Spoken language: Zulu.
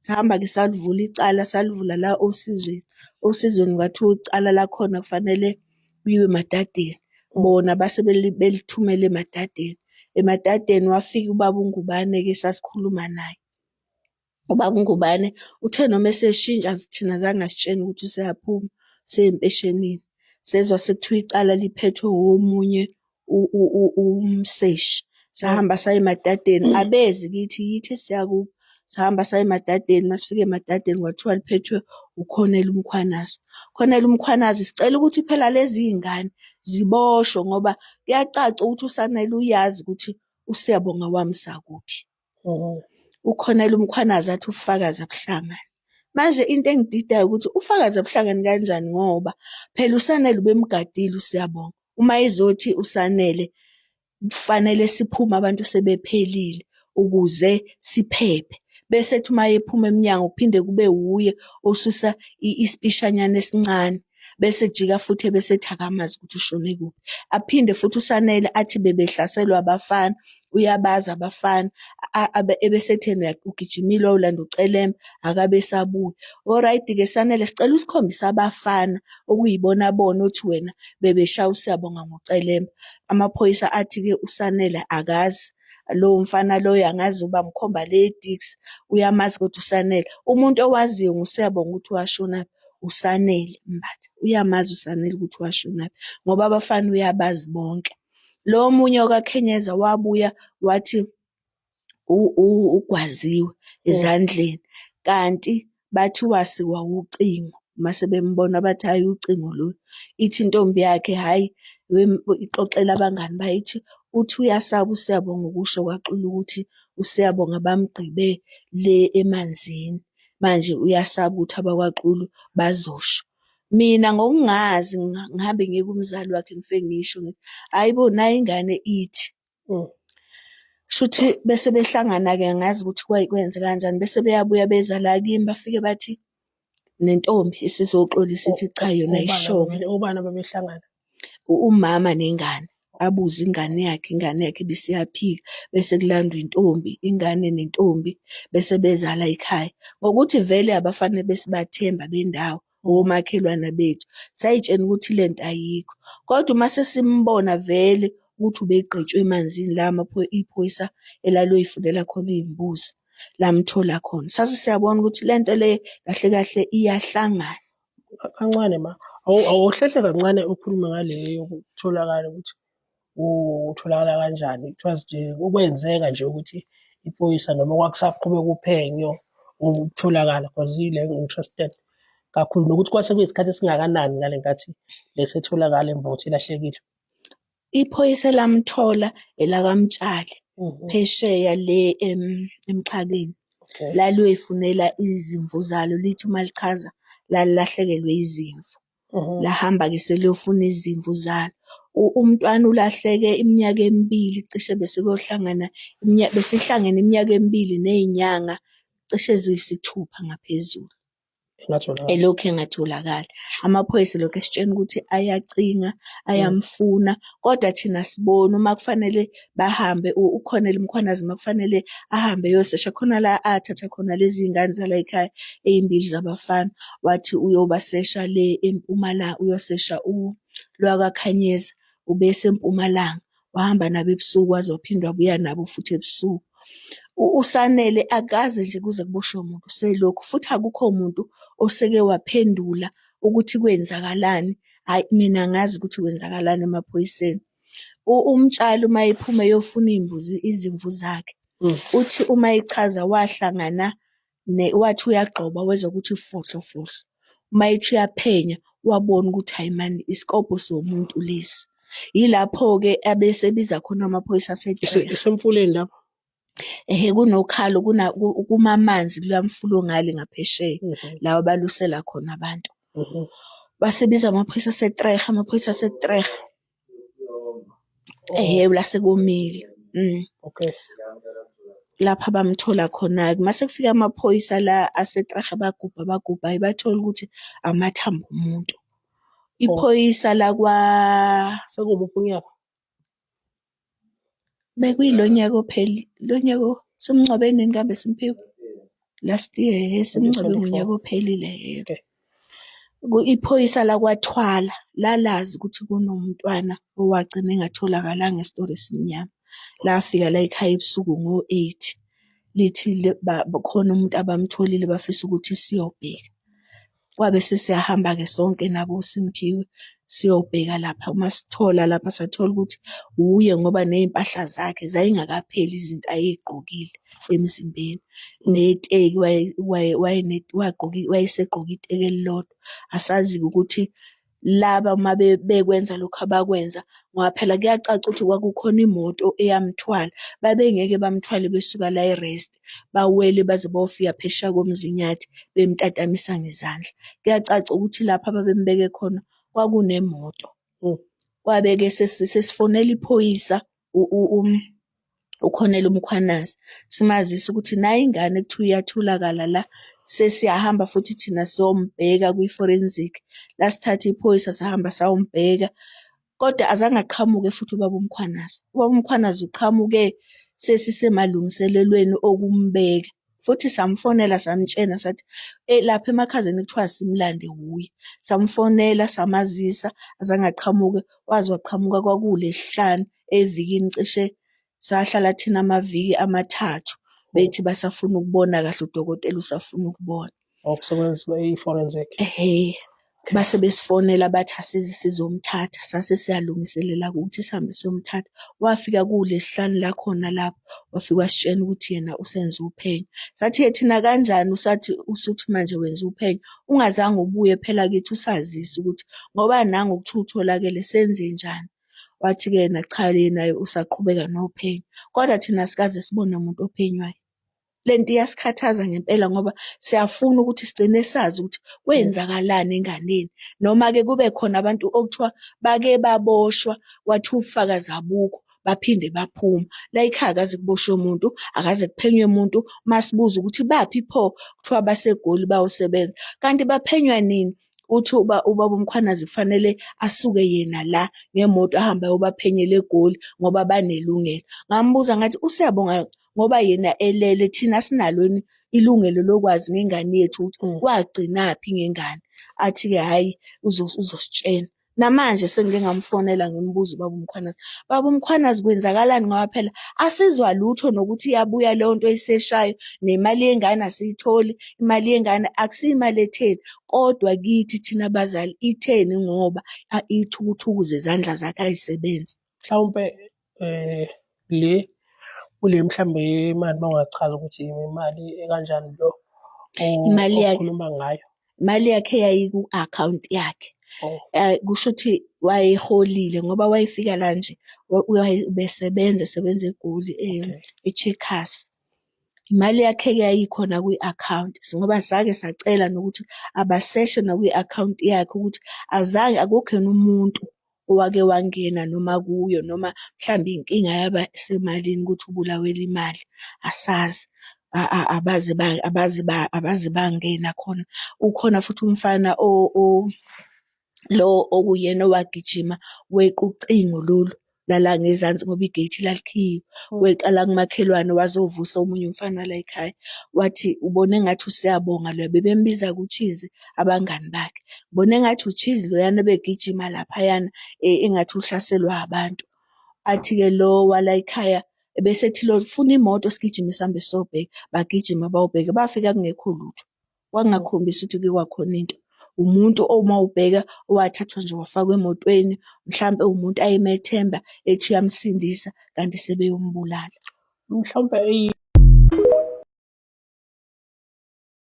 Sahamba-ke salivula icala, salivula la Osizweni. Osizweni kwathiwa icala lakhona kufanele kuyiwe eMadadeni. Bona base belithumela eMadadeni. EMadadeni wafika ubaba uNgubane-ke sasikhuluma naye. Ubaba uNgubane uthe noma eseshintsha thina azange asitshene ukuthi useyaphuma, useyempeshenini. Sezwa sekuthiwa icala liphethwe omunye umseshi. Sahamba saya eMadadeni, abezi kithi, yithi esiya kubo. Sahamba saya eMadadeni, uma sifika eMadadeni kwathiwa liphethwe uColonel uMkhwanazi. Colonel uMkhwanazi, sicela ukuthi phela lezi iy'ngane ziboshwe ngoba kuyacaca ukuthi uSanele uyazi ukuthi uSiyabonga wamsa kuphi. UColonel uMkhwanazi athi ubufakazi abuhlangani. Manje into engididayo ukuthi ufakazi abuhlangani kanjani ngoba phela uSanele ubemgadile uSiyabonga. Uma ezothi uSanele kufanele siphume abantu sebephelile ukuze siphephe. Bese ethi uma ephuma emnyango kuphinde kube wuye osusa isipishanyana esincane bese ejika futhi ebese ethi akamazi ukuthi ushone kuphi. Aphinde futhi uSanele athi bebehlaselwa abafana, uyabazi abafana ebese ethi yena ugijimile wayolanda uCelemba akabe esabuya. Oraydi-ke Sanele sicela usikhombise abafana okuyibona bona othi wena bebeshaya uSiyabonga ngoCelemba. Amaphoyisa athi-ke uSanele akazi lowo mfana loyo angazi bamkhomba le eTiksi uyamazi kodwa uSanele. Umuntu owaziyo nguSiyabonga ukuthi washonaphi uSanele Mbatha. Uyamazi uSanele ukuthi washonaphi ngoba abafana uyabazi bonke. Lo omunye okaKhenyeza wabuya wathi ugwaziwe ezandleni kanti bathi wasikwa wucingo mase bembona bathi hhayi ucingo lolu. Ithi intombi yakhe hhayi ixoxela abangani bayo ithi uthi uyasaba uSiyabonga ukusho kwaXulu ukuthi uSiyabonga bamgqibe le emanzini. Manje uyasaba ukuthi abakwaXulu bazosho. Mina ngokungazi ngihambe ngiye kumzali wakhe ngifike ngisho ngithi, hhayi bo nayi ingane ithi. Shuthi bese behlangana-ke angazi ukuthi kwenzeka kanjani bese beyabuya beza la kimi bafike bathi nentombi isizoxolisa ithi cha yona ayishongo. Obani ababehlangana? Umama nengane abuze ingane yakhe, ingane yakhe ibisiyaphika bese kulandwa intombi, ingane nentombi bese beza la ekhaya. Ngokuthi vele abafana besibathemba bendawo omakhelwane bethu. Say'tshena ukuthi le nto ayikho, kodwa uma sesimbona vele ukuthi ubegqitshwe emanzini la iphoyisa elaliyoyifunela khona iy'mbuzi, lamthola khona. Sase siyabona ukuthi le nto le kahle kahle iyahlangana. Kancane ma, awuhlehle kancane ukhulume ngale yokutholakala ukuthi utholakala kanjani. It was nje ukwenzeka nje ukuthi iphoyisa noma kwakusaqhubeka uphenyo ukutholakala because ile ngi-interested kakhulu nokuthi kwase kuyisikhathi esingakanani ngale nkathi lesetholakala emva kokuthi ilahlekile. Iphoyisa elamthola elakaMtshali phesheya le eMxhakeni. Laliyoyifunela izimvu zalo lithi uma lichaza lalilahlekelwe izimvu. Lahamba-ke seliyofuna izimvu zalo. Umntwana ulahleke iminyaka emibili cishe bese kuyohlangana besihlangene iminyaka emibili ney'nyanga cishe eziyisithupha ngaphezulu. Elokhu engatholakali. Amaphoyisa elokhu esitshena ukuthi ayacinga, ayamfuna, kodwa thina asiboni uma kufanele bahambe uColonel Mkhwanazi uma kufanele ahambe eyosesha khona la athatha khona lezi ngane zala ekhaya ey'mbili zabafana, wathi uyobasesha le eMpumalanga, uyosesha lwakwaKhanyeza, ubeseMpumalanga. Wahamba nabo ebusuku waze waphinde wabuya nabo futhi ebusuku. USanele akaze nje kuze kuboshwe muntu uselokhu futhi akukho muntu oseke waphendula ukuthi kwenzakalani. Hhayi mina angazi ukuthi kwenzakalani emaphoyiseni. UMtshali uma ephuma eyofuna iy'mbuzi izimvu zakhe, uthi uma echaza wahlangana wathi uyagxoba wezwa ukuthi fohlo fohlo. Uma ethi uyaphenya wabona ukuthi hhayi mani isikobho somuntu lesi. Yilapho-ke abesebiza khona amaphoyisa aseThera. Isemfuleni lapho? Ehhe kunokhalo kuma amanzi kuloya mfula ongale ngaphesheya la abalusela khona abantu. Basebiza amaphoyisa aseTrega, amaphoyisa aseTrega. Ehhe lase komile. Okay. Lapha bamthola khona-ke mase kufika amaphoyisa la aseTrega bagubha bagubha hhayi bathola ukuthi amathambo omuntu. Iphoyisa lakwa Sekuwumuphi unyaka? Bekuyilo nyaka opheli, lo nyaka simngcwabe nini kambe Simphiwe? Last year, simngcwabe 2024. ngonyaka ophelile. Okay. Iphoyisa lakwaThwala lalazi ukuthi kunomntwana owagcina engatholakalanga esitolo esimnyama. Lafika la ekhaya ebusuku ngo-8 lithi khona umuntu abamtholile bafisa ukuthi siyobheka. Kwabe sesiyahamba-ke sonke nabo uSimphiwe siyobheka lapha. Uma sithola lapha sathola ukuthi wuye ngoba ney'mpahla zakhe zayingakapheli izinto ayey'gqokile emzimbeni. Neteki wayesegqoke iteki elilodwa. Asazi-ke ukuthi laba uma bekwenza lokhu abakwenza ngoba phela kuyacaca ukuthi kwakukhona imoto eyamthwala, babengeke bamthwale besuka la e-rest bawele baze bayofika phesheya koMzinyathi bemtatamisa ngezandla. Kuyacaca ukuthi lapho ababembeke khona kwakunemoto. Kwabe-ke sesifonela iphoyisa uKhonela uMkhwanazi, simazise ukuthi nayi ingane ekuthiwa iyatholakala la, sesiyahamba futhi thina siyombheka kwi-forensic. Lasithatha iphoyisa sahamba sayombheka, kodwa azange aqhamuke futhi ubaba uMkhwanazi. Ubaba uMkhwanazi uqhamuke sesisemalungiselelweni okumbeka. Futhi samfonela samtshena sathi lapha emakhazeni kuthiwa simlande wuye. Samfonela samazisa azange aqhamuke, waze waqhamuka kwakuwuLwesihlanu evikini cishe sahlala thina amaviki amathathu bethi basafuna ukubona kahle udokotela usafuna ukubona. Okusebenzisa i-forensic. Ehhe. Base besifonela bathi asize sizomthatha sase siyalungiselela ukuthi sihambe siyomthatha. Wafika kuwuLwesihlanu lakhona lapho wafika wasitshena ukuthi yena usenze uphenyo. Sathi-ke thina kanjani usathi usuthi manje wenza uphenyo ungazange ubuye phela kithi usazise ukuthi ngoba nangu kuthiwa utholakele senzenjani. Wathi-ke yena cha yena usaqhubeka nophenyo. Kodwa thina asikaze sibone muntu ophenywayo. Le nto iyasikhathaza ngempela ngoba siyafuna ukuthi sigcine sazi ukuthi kwenzakalani enganeni. Noma-ke kube khona abantu okuthiwa bake baboshwa kwathiwa ubufakazi abukho baphinde baphuma. La ekhaya akaze kuboshwe muntu, akaze kuphenywe muntu. Uma sibuza ukuthi baphi pho, kuthiwa baseGoli bayosebenza. Kanti baphenywa nini? Uthi ubaba uMkhwanazi kufanele asuke yena la ngemoto ahambe ayobaphenyela eGoli ngoba banelungelo. Ngambuza ngathi uSiyabonga ngoba yena elele thina asinalo yini ilungelo lokwazi ngengane yethu ukuthi wagcinaphi ngengane. Athi-ke hhayi uzositshena. Namanje sengike ngamfonela ngimbuza ubaba uMkhwanazi, baba uMkhwanazi kwenzakalani ngoba phela asizwa lutho nokuthi iyabuya leyo nto oyiseshayo nemali yengane asiyitholi, imali yengane akusiyo imali etheni kodwa kithi thina bazali itheni ngoba iy'thukuthuku zezandla zakhe ayisebenzi. Mhlawumpe le kule mhlawumbe imali uma ungachaza ukuthi imali ekanjani lo Imali yakhe okhuluma ngayo. Imali yakhe yayiku-akhawunti yakhe. Oh. Kusho ukuthi wayeholile ngoba wayefika la nje ubesebenza esebenza eGoli e-Checkers. Imali yakhe-ke yayikhona kwi-akhawunti ngoba sake sacela nokuthi abaseshe nakwi-akhawunti yakhe ukuthi azange akukho yini umuntu owake wangena noma kuyo noma mhlawumbe inkinga yaba semalini ukuthi ubulawelwe imali, asazi. Abaze abaze abaze bangena khona. Ukhona futhi umfana lo okuyena owagijima weqa ucingo lolu lala ngezansi ngoba i-gate lalikhiyiwe. Weqa la kumakhelwane wazovusa omunye umfana la ekhaya, wathi ubone engathi uSiyabonga loya, bebembiza ku-Cheese abangani bakhe. Ngibone engathi u-Cheese loyana obegijima laphayana engathi uhlaselwa abantu. Athi-ke lo walayikhaya ebesethi lo funa imoto sigijime sihambe siyobheka, bagijima bayobheka bafika kungekho lutho. Kwakungakhombisi ukuthi kuke kwakhona into. Umuntu uma ubheka owathathwa nje wafakwa emotweni, mhlampe umuntu ayemethemba ethi uyamsindisa kanti sebeyombulala. Mhlawumpe.